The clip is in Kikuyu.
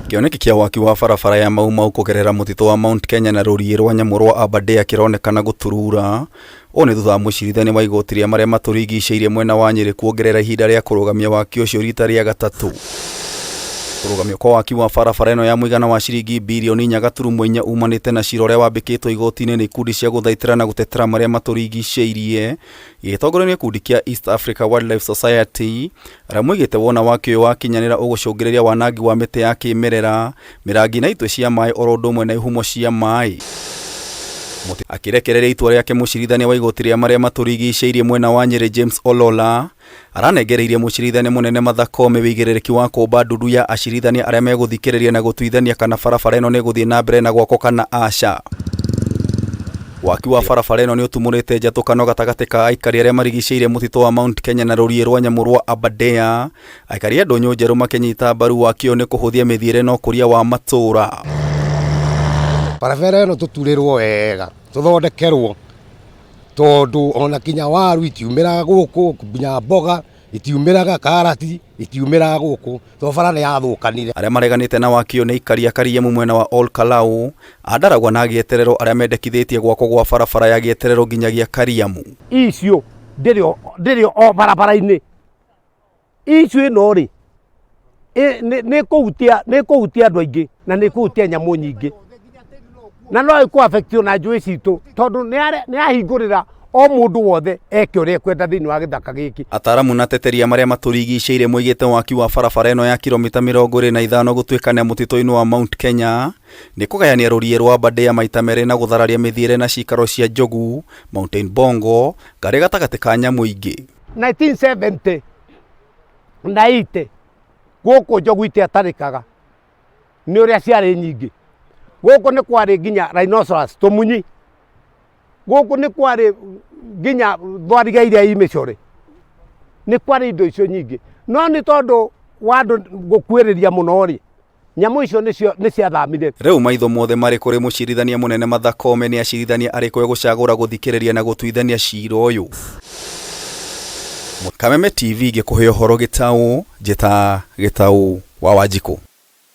Kĩoneki kĩa waki wa barabara ya Mau Mau kũgerera mũtitũ wa Mount Kenya na rũriĩ rwa nyamũ rwa Aberdare kĩronekana gũturura. Ũũ nĩ thutha wa mũcirithania wa igoti rĩa marĩa matũrigicĩirie mwena wa Nyĩrĩ kuongerera ihinda rĩa kũrũgamia waki ũcio rita rĩa gatatũ. Kũrũgamio kwa waki wa barabara ĩno ya mũigana wa ciringi birioni 4.4 umanĩte na cira ũrĩa wambĩkĩtwo igoti-inĩ nĩ ikundi cia gũthaitĩra na gũtetera marĩa matũrigicĩirie gĩgĩtongorio nĩ gĩkundi kĩa East Africa Wildlife Society arĩa moigĩte wona waki ũyũ wakinyanĩra ũgũcũngĩrĩria wanangi wa mĩtĩ ya kĩmerera, mĩrangi na itwe cia maĩ oro ũndũ ũmwe na ihumo cia maĩ. Akĩrekereria itua rĩake mũcirithania wa igoti rĩa marĩa matũrigicĩirie mwena wa Nyĩrĩ James Olola aranengereirie mũcirithania mũnene Martha Koome wĩigĩrĩrĩki wa kũmba ndundu ya acirithania arĩa megũthikĩrĩria na gũtuithania kana barabara ĩno nĩ ĩgũthiĩ na mbere na gwakwo kana aca. Waki wa barabara ĩno nĩ ũtumũrĩte njatũkano gatagatĩ ka aikari arĩa marigicĩirie mũtitũ wa Mount Kenya na rũriĩ rwa nyamũ rwa Aberdare. Aikari a Ndũnyũ Njerũ makĩnyita mbaru waki ũyũ nĩ kũhũthia mĩthiĩre na ũkũria wa matũũra. Barabara ĩno tũturĩrwo wega, tũthondekerwo tondũ ona kinya waru itiumĩraga gũkũ, nginya mboga itiumĩraga, karati itiumĩraga gũkũ tondũ bara nĩ yathũkanire. Arĩa mareganĩte na waki ũyũ nĩ aikari a Kariemu mwena wa Ol Kalou, a Ndaragwa na a Gĩeterero arĩa mendekithĩtie gwakwo gwa barabara ya Gĩeterero nginyagia Kariamu. Icio ndĩrĩ o barabara-inĩ. Issue ĩno rĩ, nĩ ĩkũhutia nĩ ĩkũhutia andũ aingĩ na nĩ ĩkũhutia nyamũ nyingĩ. Na no ĩkũ affect ona njũĩ citũ tondũ nĩ yahingũrĩra o mũndũ wothe eke ũrĩa ekwenda thĩinĩ wa gĩthaka gĩkĩ. Ataramu na ateteri a marĩa matũrigicĩirie moigĩte waki wa barabara ĩno ya kilomita 25 gũtuĩkania mũtitũ-inĩ wa Mount Kenya nĩ kũgayania rũriĩ rwa Aberdare maita merĩ na gũthararia mĩthiĩre na cikaro cia njogu, mountain bongo, ngarĩ gatagatĩ ka nyamũ ingĩ. 1970 na 80 gũkũ njogu itiatarĩkaga nĩ ũrĩa ciarĩ nyingĩ. Gũkũ nĩ kwarĩ nginya rhinoceros tũmunyi, gũkũ nĩ kwarĩ nginya thwariga iria i mĩcore, nĩ kwarĩ indo icio nyingĩ. No nĩ tondũ wa andũ gũkuĩrĩria mũno rĩ, Nyamũ icio nĩcio nĩ ciathamire. Rĩu maitho mothe marĩ kũrĩ mũcirithania mũnene Martha Koome nĩ acirithania arĩkũ egũcagũra gũthikĩrĩria na gũtuithania cira ũyũ. Kameme TV ngĩkũhe ũhoro gĩtaũ, njĩta Gĩtaũ wa Wanjikũ.